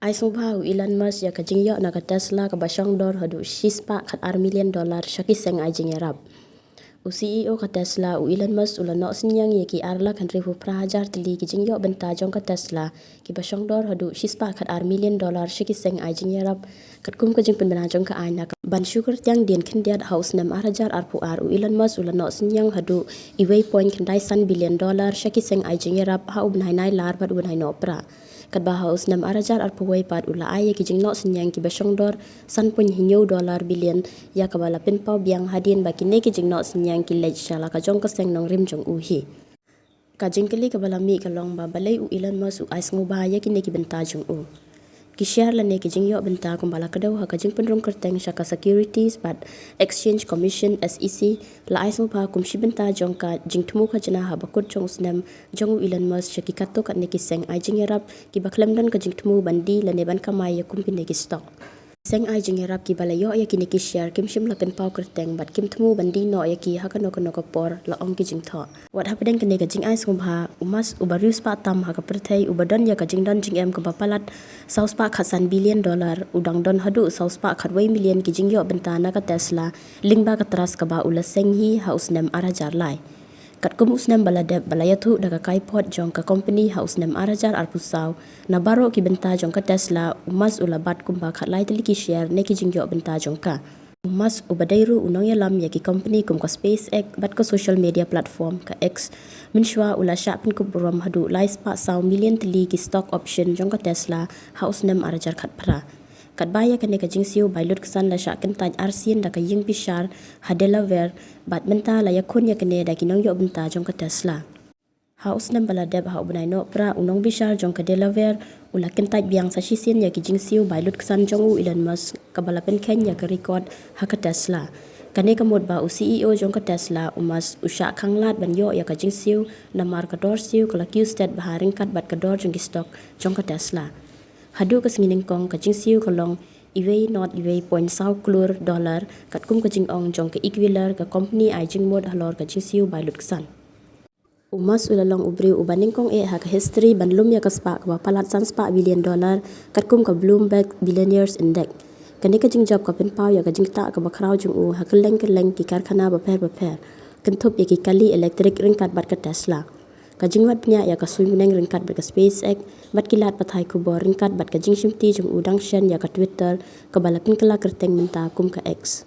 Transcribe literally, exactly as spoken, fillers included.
Ai sngewbha u Elon Musk ïa ka jingïoh na ka Tesla kaba shongdor haduh shispah khat ar million dollar sha ki seng ai jingïarap. U C E O ka Tesla, u Elon Musk, u la noh synñiang ïa ki ar lak hynriewphew phra hajar tylli ki jingïoh bynta jong ka Tesla, kiba shongdor haduh shispah khat ar million dollar sha ki seng ai jingïarap, katkum ka jingpynbna jong ka aiñ na ka ban shu kyrtiang dien khyndiat. Ha u snem ar hajar arphew ar, u Elon Musk u la noh synñiang haduh uwei point khyndai san billion dollar sha ki seng ai jingïarap ha u bnai Nailar bad u bnai Nohprah. Katba ha u snem ar hajar arphew wei pat u la ai ïa ki jingnoh synñiang kiba shongdor san point hynñiew dollar billion, ïa kaba la pynpaw biang hadien ba kine ki jingnoh synñiang ki leit sha la ka jong ka seng nongrim jong u hi. Ka jingkylli kaba la mih ka long ba balei u Elon Musk u ai sngewbha ïa kine ki bynta jong u. Ki share lane ki jingïoh bynta kumba la kdew ha ka jingpynrung kyrteng sha ka Securities bad Exchange Commission, S E C, la ai sngewbha kum shi bynta jong ka jingthmu khajna haba kut jong u snem jong u Elon Musk sha ki katto katne ki seng ai jingïarap kiba khlem don ka jingthmu ban die lane ban kamai ïa kum kine ki stock. Seng ai jingïarap kiba la ïoh ïa kine ki share kim shym la pynpaw kyrteng bad kim thmu ban die noh ïa ki ha kano kano ka por, la ong ki jingthoh. Wat hapdeng kane ka jingai sngewbha, u Musk uba riewspah tam ha ka pyrthei, uba don ïa ka jingdon jingem kaba palat saw spah khatsan billion dollar, u dang don haduh saw spah khatwei million ki jingïoh bynta na ka Tesla lyngba ka trust kaba u la seng hi ha u snem ar hajar lai. Katkum u snem ba la dep ba la ïathuh da ka kaiphod jong ka company ha u snem ar hajar arphew saw, na baroh ki bynta jong ka Tesla, u Musk u la bat kumba khatlai tylli ki share ne ki jingïoh bynta jong ka. U Musk uba dei ruh u nongïalam ïa ki company kum ka SpaceX bad ka social media platform ka X, mynshuwa u la shah pynkup burom haduh lai spah saw million tylli ki stock option jong ka Tesla ha u snem ar hajar khatphra. Katba ïa kane ka jingsiew bai lutksan la shah kyntait arsien da ka ïing bishar ha Delaware, bad mynta la ïakhun ïa kane da ki nongïoh bynta jong ka Tesla. Ha u snem ba la dep ha u bnai Nohprah, u nongbishar jong ka Delaware u la kyntait biang sa shisien ïa ki jingsiew bai lutksan jong u Elon Musk kaba la pynkheiñ ïa ka record ha ka Tesla. Kane ka mut ba u C E O jong ka Tesla, u Musk, u shah khanglad ban ïoh ïa ka jingsiew namar ka dor siew ka la kiew stet bha ryngkat bad ka dor jong ki stock jong ka Tesla. Haduh ka sngi nyngkong ka jingsiew ka long uwei not uwei point saw klur dollar, katkum ka jingong jong ka Equilor, ka company ai jingmut halor ka jingsiew bai lutksan. U Musk u la long u briew uba nyngkong eh ha ka history ban lum ïa ka spah kaba palat san spah billion dollar, katkum ka Bloomberg Billionaires Index. Kane ka jingjop ka pynpaw ïa ka jingktah kaba khraw jong u ha kylleng kylleng ki karkhana bapher bapher, kynthup ïa ki kali elektrik ryngkat bad ka Tesla, ka jingwad bniah ïa ka suiñbneng ryngkat bad ka SpaceX, bad ki lad pathai khubor ryngkat bad ka jingshimti jong u dang shen ïa ka Twitter, kaba la pynkylla kyrteng mynta kum ka X.